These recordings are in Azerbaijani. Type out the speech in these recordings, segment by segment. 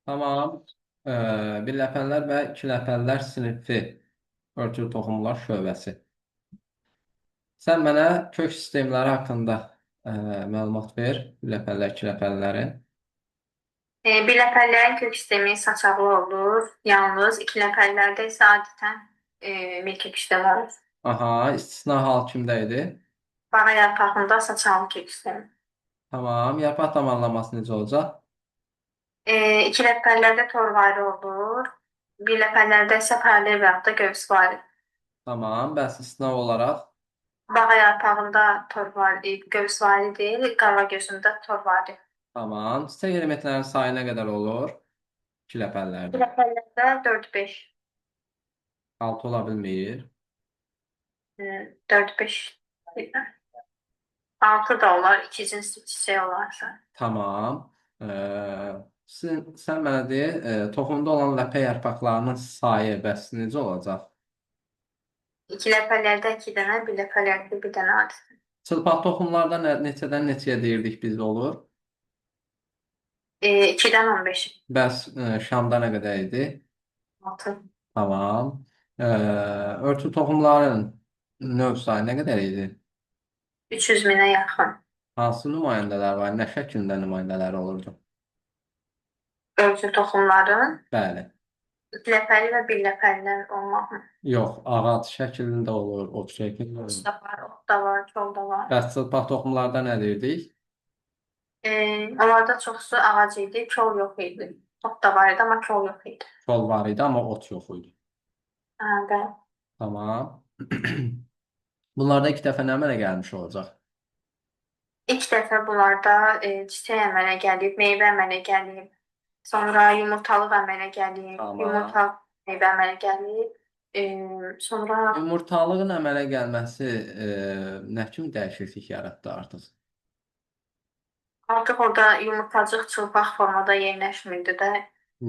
Tamam. Birləpənlər və ikiləpənlər sinifi örtülü toxumlar şöbəsi. Sən mənə kök sistemləri haqqında məlumat ver. Birləpənlər, ikiləpənlərin. Birləpərlərin kök sistemi saçaqlı olur. Yalnız ikiləpərlərdə isə adətən bir kök sistemi olur. Aha, istisna hal kimdə idi? Bağa yarpağında saçaqlı kök sistemi. Tamam. Yarpaq damarlaması necə olacaq? İkiləpərlərdə torvari olur. Birləpərlərdə isə paralel və yaxud da gövsvari. Tamam. Bəs istisna olaraq? Bağa yarpağında torvari, gövsvari deyil, qara gözündə torvari. Tamam. Çiçək elementlərinin sayı nə qədər olur? İkiləpənlərdə. İkiləpərlərdə 4-5. 6 ola bilmir. 4-5. 6 da olar, iki cinsli çiçək olarsa. Tamam. Ee, sən mənə de, toxumda olan ləpə yarpaqlarının sayı bəs necə olacaq? İkiləpərlərdə 2 dənə, birləpərlərdə 1 dənə adətən. Çılpaq toxumlarda neçədən neçəyə deyirdik biz olur? 2-dən 15. Bəs Şamda nə qədər idi? 6. Tamam. Örtü toxumların növ sayı nə qədər idi? 300 minə yaxın. Hansı nümayəndələr var? Nə şəklində nümayəndələr olurdu? Örtü toxumların Bəli. ikiləpərli və birləpərlilər olmaqla. Yox, ağac şəklində olur, ot şəklində Ağac olur. da var, ot da var, kol da var. Bəs çılpaq toxumlarda nə deyirdik? Onlarda çoxsu ağac idi, kol yox idi. Ot da var idi, amma kol yox idi. Kol var idi, amma ot yox idi. Hə, bəli. Tamam. Bunlarda ilk dəfə nə əmələ gəlmiş olacaq? İlk dəfə bunlarda çiçək əmələ gəlib, meyvə əmələ gəlib. Sonra yumurtalıq əmələ gəlib, Tamam. yumurta meyvə əmələ gəlib. Sonra Yumurtalığın əmələ gəlməsi nə kimi dəyişiklik yaratdı artıq? Artıq orada yumurtacıq çılpaq formada yerləşmirdi də.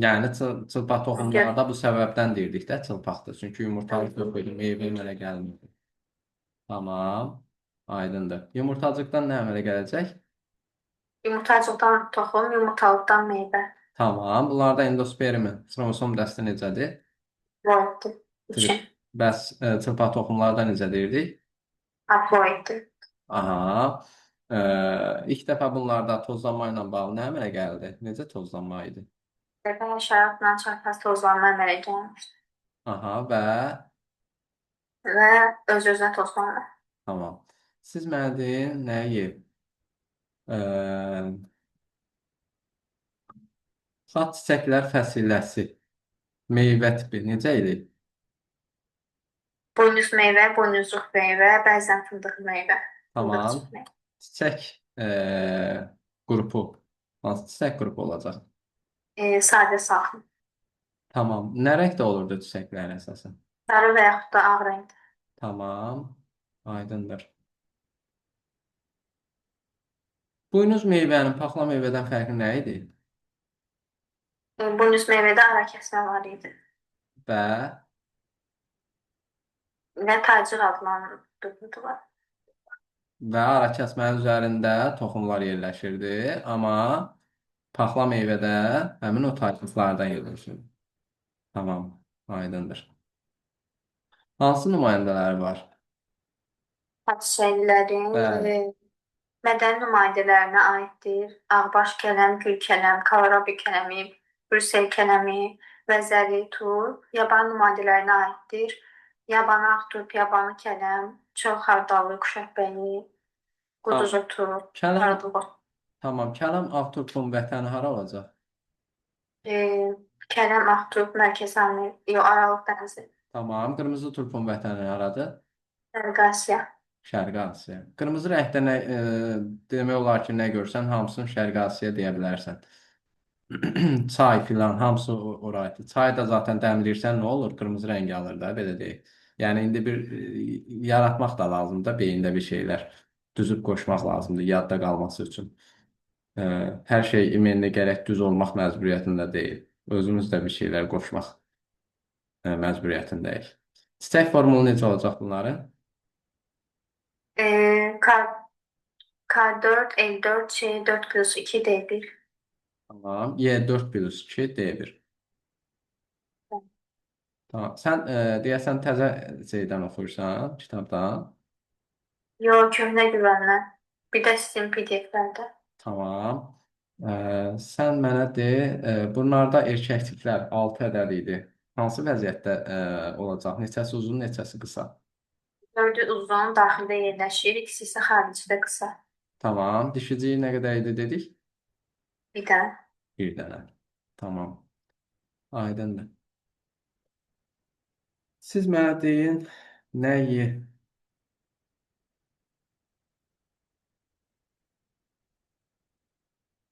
Yəni çılpaq toxumlarda bu səbəbdən deyirdik də çılpaqdır. Çünki yumurtalıq yox idi, meyvə əmələ gəlmirdi. Tamam. Aydındır. Yumurtacıqdan nə əmələ gələcək? Yumurtacıqdan toxum, yumurtalıqdan meyvə. Tamam. Bunlarda endospermin xromosom dəsti necədir? Haploiddir. 3. Bəs çılpaq toxumlarda necə deyirdik? Haploiddir. Aha. İlk dəfə bunlarda tozlanma ilə bağlı nə əmələ gəldi? Necə tozlanma idi? Dəfə həşəratla çarpaz tozlanma əmələ gəlmişdi. Aha və Və öz-özünə tozlanma. Tamam. Siz mənə deyin nəyi? Xat çiçəklər fəsiləsi meyvə tipi necə idi? Buynuz meyvə, buynuzluq meyvə, bəzən fındıq meyvə. Tamam. Fındıqcıq meyvə. Çiçək qrupu. Hansı çiçək qrupu olacaq? Sadə salxım. Tamam. Nə rəngdə olurdu çiçəklər əsasən? Sarı və yaxud da ağ rəngdə. Tamam. Aydındır. Buynuz meyvənin paxla meyvədən fərqi nə idi? Buynuz meyvədə ara kəsmə var idi. Və Və tacıq adlandırıldılar. Və ara kəsmənin üzərində toxumlar yerləşirdi, amma paxla meyvədə həmin o tacıqlardan yerləşirdi. Tamam, aydındır. Hansı nümayəndələri var? Xaççiçəklilərin mədəni nümayəndələrinə aiddir. Ağbaş kələm, gül kələm, kohlrabi kələmi, Brüssel kələmi, vəzəli turp yabanı nümayəndələrinə aiddir. Yabanı ağ turp, yabanı kələm, çöl xardalı, quşəbbəyi, quduz otu, Kələm, tamam, kələm ağ turpun vətəni hara olacaq? Kələm ağ turp, Mərkəzi Amerika, yox, Aralıq dənizi. Tamam, qırmızı turpun vətəni haradır? Şərqi Asiya. Şərqi Asiya. Qırmızı rəngdə nə, demək olar ki, nə görsən, hamısını Şərqi Asiya deyə bilərsən. Çay filan, hamısı ora aiddir. Çay da zaten dəmləyirsən, nə olur? Qırmızı rəng alır da, belə deyək. Yəni, indi bir yaratmaq da lazımdır da, beyində bir şeylər. Düzüb qoşmaq lazımdır, yadda qalması üçün. Hər şey imenli gərək düz olmaq məcburiyyətində deyil. Özümüz də bir şeylər qoşmaq məcburiyyətindəyik. Çiçək formulu necə olacaq bunların? K, K4, L4, C4 plus 2, D1. Tamam. Y4 plus 2 D1. Tamam. Sən deyəsən təzə şeydən oxuyursan, kitabdan. Yo, köhnə güvənlə. Bir də sizin PDF-lərdə. Tamam. Sən mənə de, bunlarda erkəkliklər 6 ədəd idi. Hansı vəziyyətdə olacaq? Neçəsi uzun, neçəsi qısa? Dördü uzun, daxildə yerləşir, ikisi isə xaricdə qısa. Tamam. Dişiciyi nə qədər idi dedik? Bir dənə. Bir dənə. Tamam. Aydındır. Siz mənə deyin, nəyi?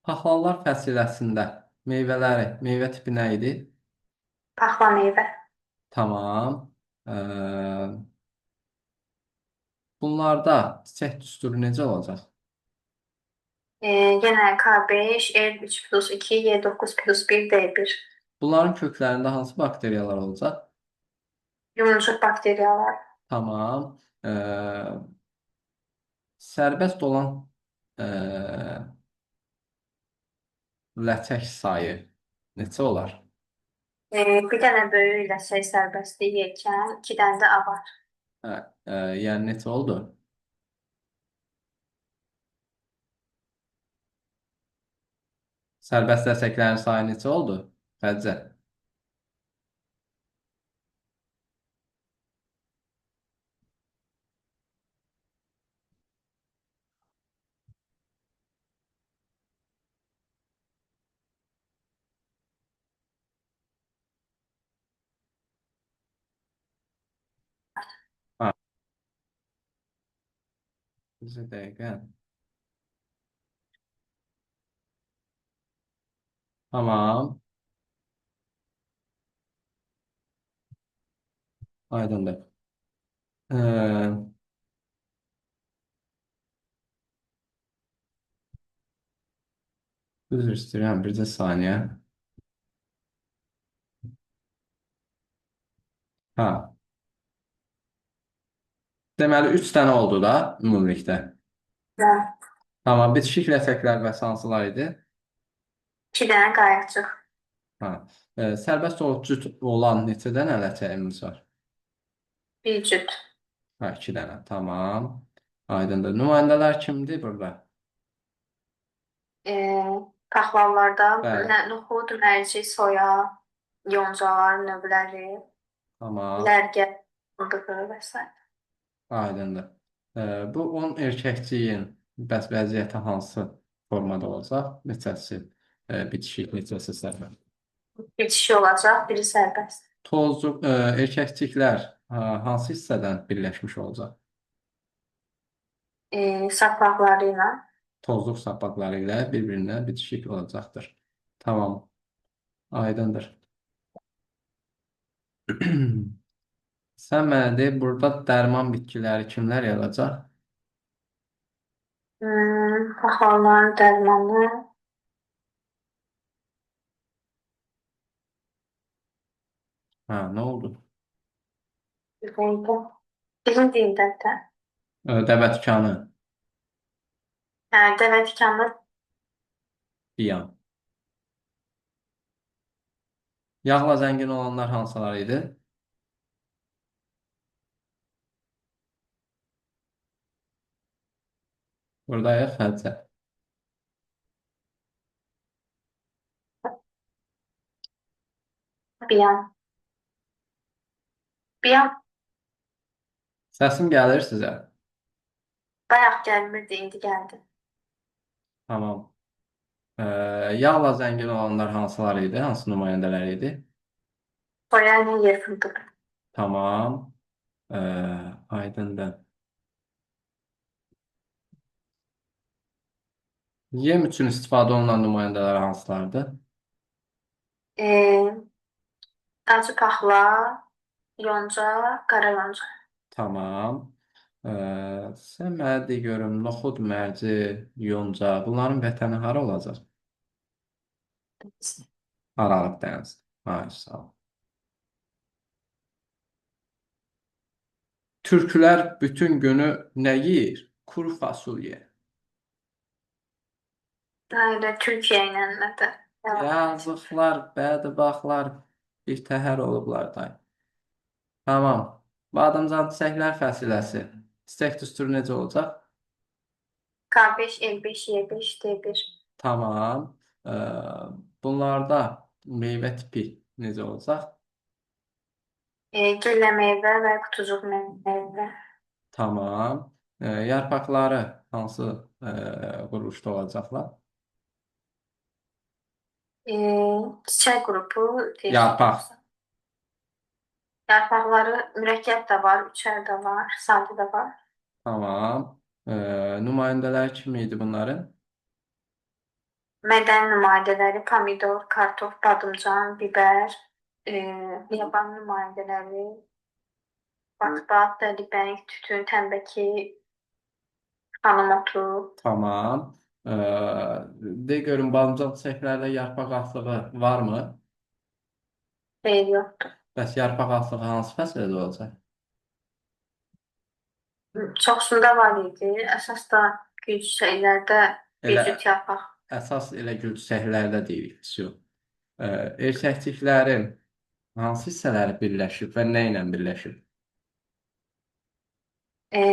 Paxlanlar fəsiləsində meyvələri, meyvə tipi nə idi? Paxla meyvə. Tamam. Ee, Bunlarda çiçək düsturu necə olacaq? Yenə K5, R3 plus 2, Y9 plus 1, D1. Bunların köklərində hansı bakteriyalar olacaq? Yumurcaq bakteriyalar. Tamam. Ee, Sərbəst olan ee, ləçək sayı neçə olar? Bir dənə böyük ləçək sərbəstlik yelkən, iki dənə də avar. Hə, yəni neçə oldu? Sərbəst ləçəklərin sayı neçə oldu? Xədicə. Ha, bir dəqiqə. Tamam. Aydındır. Ee, Üzr istəyirəm, bircə saniyə. Ha. Deməli, 3 dənə oldu da ümumilikdə. Və Tamam, bitişik ləçəklər bəs hansılar idi? iki dənə qayıqcıq. Ha. Sərbəst olub cüt olan neçə dənə ləçəyimiz var? Bir cüt. Ha, 2 dənə. Tamam. Aydındır. Nümayəndələr kimdir burada? E, Paxlallarda Bəli. noxud, mərci, soya, yoncalar növləri, Tamam. lərgə fındığı və s. Aydındır. Bu 10 erkəkciyin bəs vəziyyəti hansı formada olacaq? Neçəsi bitişik, neçəsi sərbəst? Bitişi olacaq, biri sərbəst. Tozcuq, erkəkciklər hansı hissədən birləşmiş olacaq? Saplaqları ilə. Tozluq sapaqları ilə bir-birinə bitişik olacaqdır. Tamam. Aydındır. Sən mənə de, burada dərman bitkiləri kimlər yazacaq? Paxlalların dərmanı. Ha, nə oldu? Bir dəqiqə. Birini deyim də bir də. Dəvə tikanı, Hə, dəvə tikanlı biyan. Yağla zəngin olanlar hansılar idi? Buradayıq, Xədicə. biyan. Biyan Səsim gəlir sizə. bayaq gəlmirdi, indi gəldi. Tamam. Yağla zəngin olanlar hansılar idi? Hansı nümayəndələr idi? Soya ilə yer fındığı. Tamam. Aydındır. Yem üçün istifadə olunan nümayəndələr hansılardır? E, Acı paxla, yonca, qara yonca. Tamam. Sən mənə de görüm, noxud, mərci, yonca, bunların vətəni hara olacaq? Aralıq dənizi. Ay, sağ ol. Türklər bütün günü nə yeyir? Kuru fasulye. Elə Türkiyə ilə nədir? Yazıqlar, bədbəxtlar bir təhər olublar day. Tamam. Badımcan çiçəklər fəsiləsi. Çiçək düsturu necə olacaq? K5, L5, Y5, D1. Tamam. Ee, Bunlarda meyvə tipi necə olacaq? Güllə meyvə və qutucuq meyvə. Tamam. Yarpaqları hansı quruluşda olacaqlar? E, Çiçək qrupu deyirsən Yarpaq. yoxsa? Yarpaqları mürəkkəb də var, üçər də var, sadə də var. Tamam. Nümayəndələri kim idi bunların? Mədəni nümayəndələri pomidor, kartof, badımcan, biber, yaban nümayəndələri batbat, dəlibəng, tütün, tənbəki, xanım otu. Tamam. De görüm badımcan çiçəklərdə yarpaq atlığı var mı? Xeyr, yoxdur. Bəs yarpaq atlığı hansı fəsilədə olacaq? Çoxsunda var idi. Əsas da gül çiçəklərdə bir Elə cüt yarpaq. əsas elə gül çiçəklərdə deyirik. Vəsiyo. Erkəkliklərin hansı hissələri birləşib və nə ilə birləşib? E,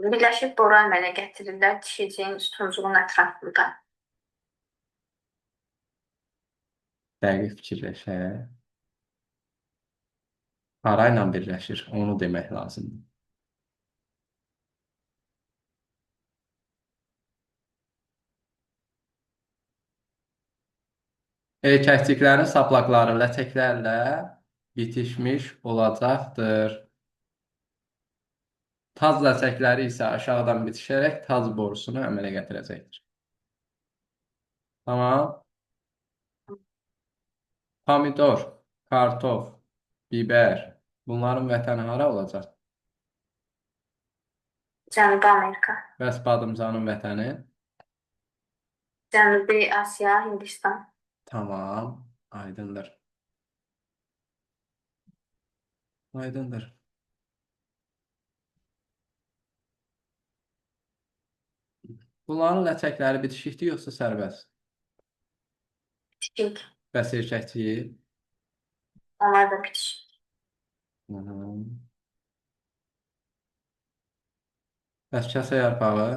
Birləşib boru əmələ gətirirlər dişicin sütuncuğun ətrafında. Dəqiq fikirləşək. Parayla birləşir, onu demək lazımdır. Erkəkciklərin saplaqları ləçəklərlə bitişmiş olacaqdır. Taz ləçəkləri isə aşağıdan bitişərək taz borusunu əmələ gətirəcəkdir. Tamam. Pomidor, kartof, biber. Bunların vətəni hara olacaq? Cənubi Amerika, Bəs badımcanın vətəni? Cənubi Asiya, Hindistan. Tamam. Aydındır. Aydındır. Bunların ləçəkləri bitişikdir yoxsa sərbəst? Bitişik. Bəs erkəkçiyi? Onlar da bitişik. Hı -hı. Bəs kəsə yarpağı?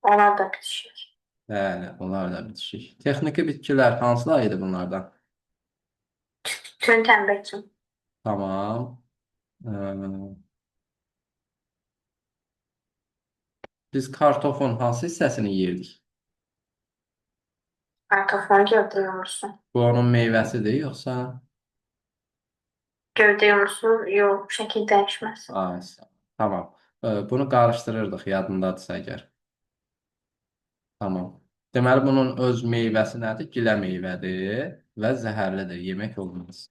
Onlar da bitişik. Bəli, onlar da bitişik. Texniki bitkilər hansılar idi bunlardan? Tütün, tənbəki. Tamam. Ee, Biz kartofun hansı hissəsini yeyirdik? Kartofun gövdə yumrusu. Bu onun meyvəsidir yoxsa? Gövdə yumrusu yox, şəkil dəyişməz. Ay, tamam. Bunu qarışdırırdıq yadındadırsa əgər. Tamam. Deməli bunun öz meyvəsi nədir? Gilə meyvədir və zəhərlidir. Yemək olmaz.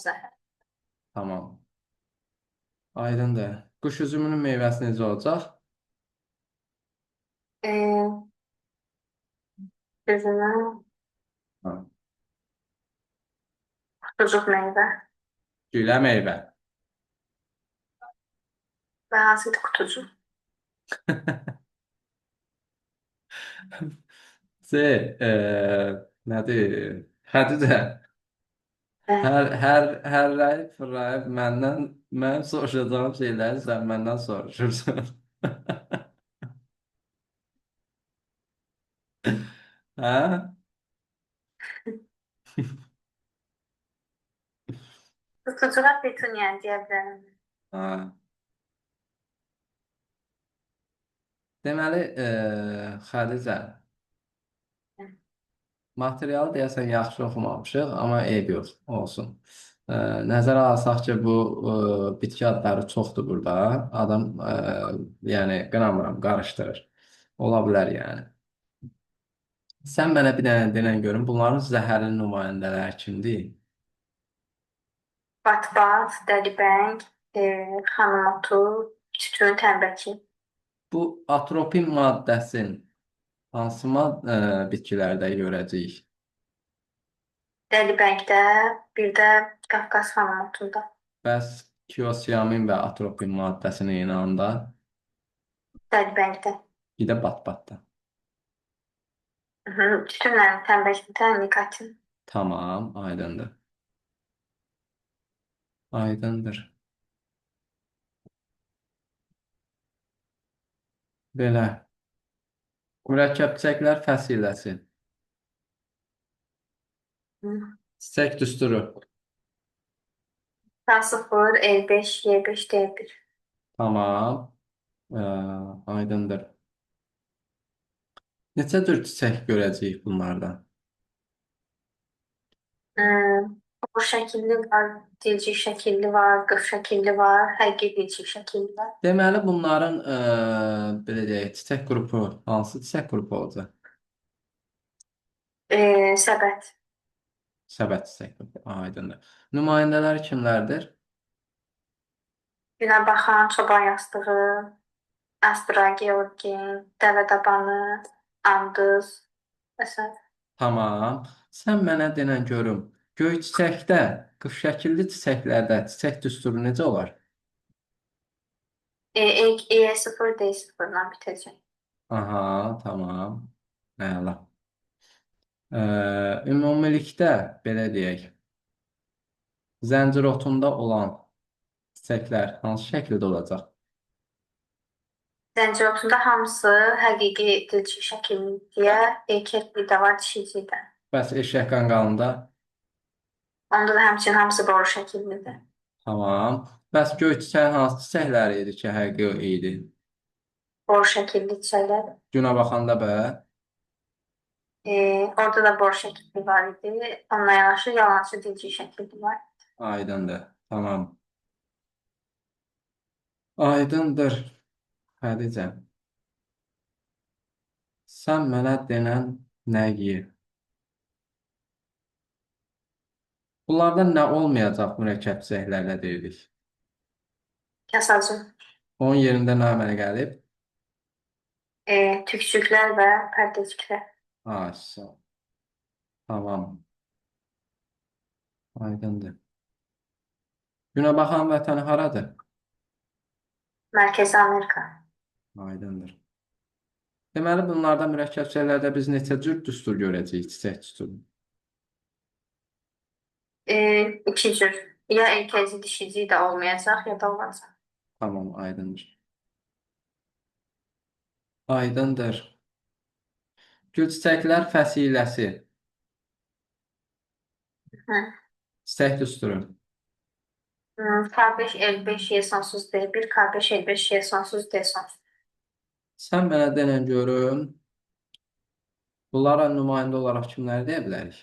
Zəhər. Tamam. Aydındır. Quş üzümünün meyvəsi necə olacaq? Üzümün Ha. qutucuq meyvə. Gilə meyvə. Və hansıdır qutucuq? C. Nədir? Xədicə. Hər rayıb fırlayıb məndən mənim soruşacağım şeyləri sən məndən soruşursan. Hə? Qutucuğa petunia deyə bilərəm. Hə. Deməli, Xədicə, materialı deyəsən yaxşı oxumamışıq, amma eyb yox, olsun. Nəzərə alsaq ki, bu bitki adları çoxdur burada. Adam, yəni qınamıram, qarışdırır. Ola bilər yəni. Sən mənə bir dənə denən görüm, bunların zəhərli nümayəndələri kimdir? Batbat, dəlibəng, xanım otu, tütün, tənbəki. Bu atropin maddəsini hansı bitkilərdə görəcəyik? Dəlibəngdə, bir də Qafqaz xanım otunda. Bəs kiosiamin və atropin maddəsini eyni anda Dəlibəngdə. Bir də bat-batda. Hı, tütünlə, tənbəkdə nikotin. Tamam, aydındır. Aydındır. Belə. Mürəkkəb çiçəklər fəsiləsi. Hı. Çiçək düsturu. K0, L5, Y5, D1. Tamam. Aydındır. Neçə cür çiçək görəcəyik bunlardan? Hmm, bu şəkilli var, dilcik şəkilli var, qıf şəkilli var, həqiqi dilcik şəkilli var. Deməli bunların belə deyək, çiçək qrupu hansı çiçək qrupu olacaq? Səbət. Səbət çiçək qrupu. Aydındır. Nümayəndələri kimlərdir? Günəbaxan, çoban yastığı, Astra, Georgin, dəvə dabanı, andız və sair. Tamam. Sən mənə denən görüm. Göyçiçəkdə, qıf şəkilli çiçəklərdə çiçək düsturu necə olar? E0, D0-la bitəcək. Aha, tamam. Əla. Ümumilikdə belə deyək, zəncir otunda olan çiçəklər hansı şəkildə olacaq? Zəncir otunda hamısı həqiqi dilcik şəkilliyə, erkəkli də var, dişici də. Bəs eşək qanqalında? Onda da həmçinin hamısı boru şəkillidir. Tamam. Bəs göyçiçəyin hansı çiçəkləri idi ki, həqiqi idi? Boru şəkilli çiçəklər. Günə baxanda bə? Orada da boru şəkilli var idi. Onunla yanaşı yalançı dilcik şəkilli var. Aydındır. Tamam. Aydındır, Xədicə. Sən mənə denən nə yeyir? Bunlardan nə olmayacaq mürəkkəb çiçəklərlə deyirik? Kasacı. Onun yerində nə əmələ gəlib? Tükcüklər və pərdəciklər. Ay, tamam. Aydındır. Günəbaxan vətəni haradır? Mərkəzi Amerika. Aydındır. Deməli, bunlarda mürəkkəb çiçəklərdə biz neçə cür düstur görəcəyik, çiçək düsturu? İki cür. Ya erkəci, dişici də olmayacaq, ya da olacaq. Tamam, aydındır. Aydındır. Gül çiçəklər fəsiləsi. Hı. Çiçək düsturu. K5, L5, Y sonsuz D1, K5, L5, Y sonsuz D sonsuz. Sən mənə denən görüm, bunlara nümayəndə olaraq kimləri deyə bilərik?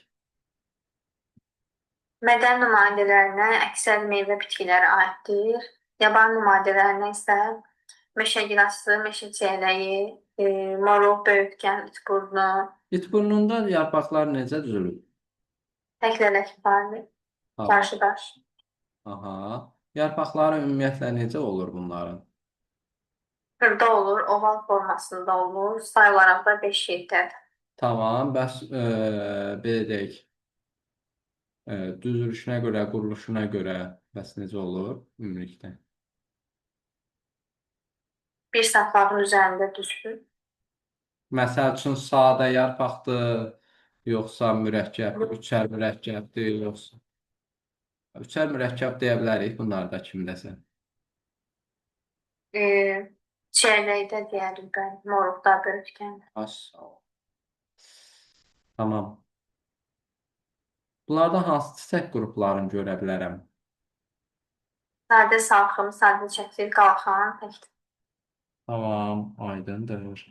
Mədəni nümayəndələrinə əksər meyvə bitkiləri aiddir. Yaban nümayəndələrinə isə meşə gilası, meşə çiyələyi, moruq, böyürtkən, itburnu. İtburnunda yarpaqlar necə düzülür? Tək lələk varlı, qarşı-qarşı. Aha. Yarpaqları ümumiyyətlə necə olur bunların? Xırda olur, oval formasında olur. Say olaraq da 5-7-dir. Tamam, bəs belə deyək, düzülüşünə görə, quruluşuna görə bəs necə olur ümumilikdə? Bir saplağın üzərində düzülür. Məsəl üçün, sadə yarpaqdır, yoxsa mürəkkəb, üçər mürəkkəbdir, yoxsa... Üçər mürəkkəb deyə bilərik bunlarda kimdəsə. Çiyələkdə deyərik, bəli, moruqda, böyürtkəndə. Sağ ol. Tamam. Bunlarda hansı çiçək qruplarını görə bilərəm? Sadə salxım, sadə çətir, qalxan, tək. Tamam, aydındır.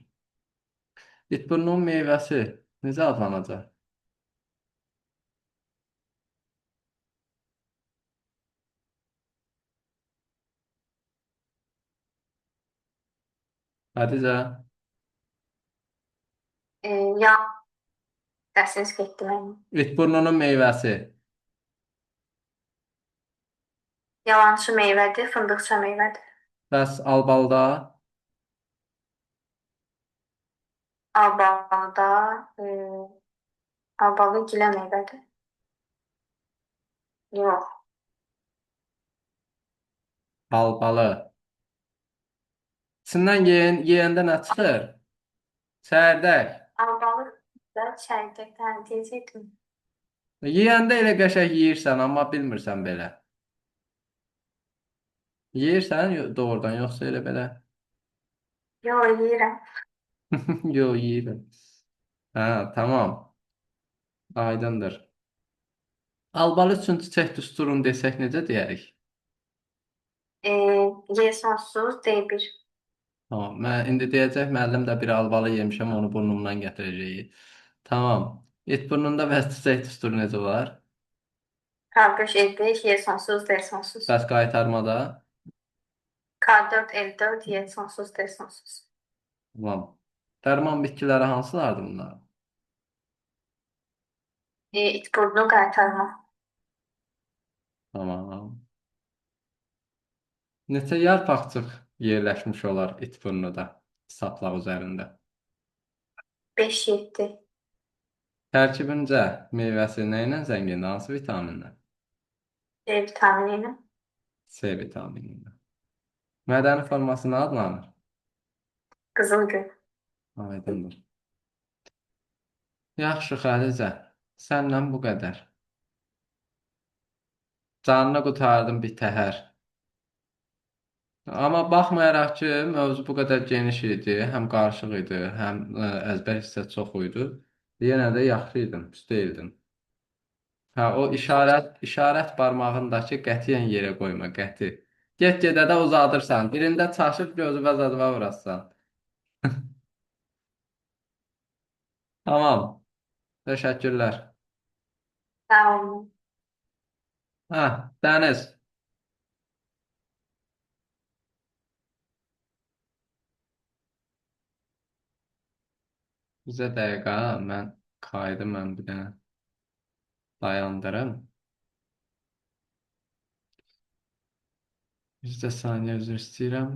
İtburnun meyvəsi necə adlanacaq? Xədicə? Ya, səsiniz getdi mənim. İtburnunun meyvəsi. Yalançı meyvədir, fındıqça meyvədir. Bəs albalıda? Albalıda, albalı gilə meyvədir. Yox. Albalı. İçindən yeyəndə nə çıxır? Çəyirdək. Albalı da çəyirdək hə, deyəcəkdim. Yeyəndə elə qəşəng yeyirsən, amma bilmirsən belə. Yeyirsən doğrudan, yoxsa elə belə? Yo, yeyirəm. Yo, yeyirəm. Hə, tamam. Aydındır. Albalı üçün çiçək düsturunu desək necə deyərik? E, Y sonsuz D1. Tamam. Mən indi deyəcək müəllim də bir albalı yemişəm, onu burnumdan gətirəcək. Tamam. İt burnunda bəs çiçək düsturu necə olar? K5 L5 Y sonsuz D sonsuz. Bəs qaytarmada? K4 L4 Y sonsuz D sonsuz. Tamam. Dərman bitkiləri hansılardır bunlar? E, itburnu qaytarma. Tamam. Neçə yarpaqcıq yerləşmiş olar it burnu da saplaq üzərində? 5-7. Tərkibincə meyvəsi nə ilə zəngindir? Hansı vitaminlə? C vitamini ilə. C vitamini ilə. Mədəni forması nə adlanır? Qızılgül. Aydındır. Yaxşı Xədicə, səndən bu qədər. Canını qurtardım bir təhər. Amma baxmayaraq ki, mövzu bu qədər geniş idi, həm qarışıq idi, həm əzbər hissə çox idi. Yenə də yaxşı idin, pis deyildin. Hə, o işarət barmağındakı qətiyyən yerə qoyma, qəti. Get-gedə də uzadırsan. Birində çaşıb gözünə zadıma vurasan. Tamam. Təşəkkürlər. Sağ olun. Hə, Dəniz. Bizə dəqiqə, mən kaydı mən bir dənə dayandırım. Bir də saniyə üzr istəyirəm.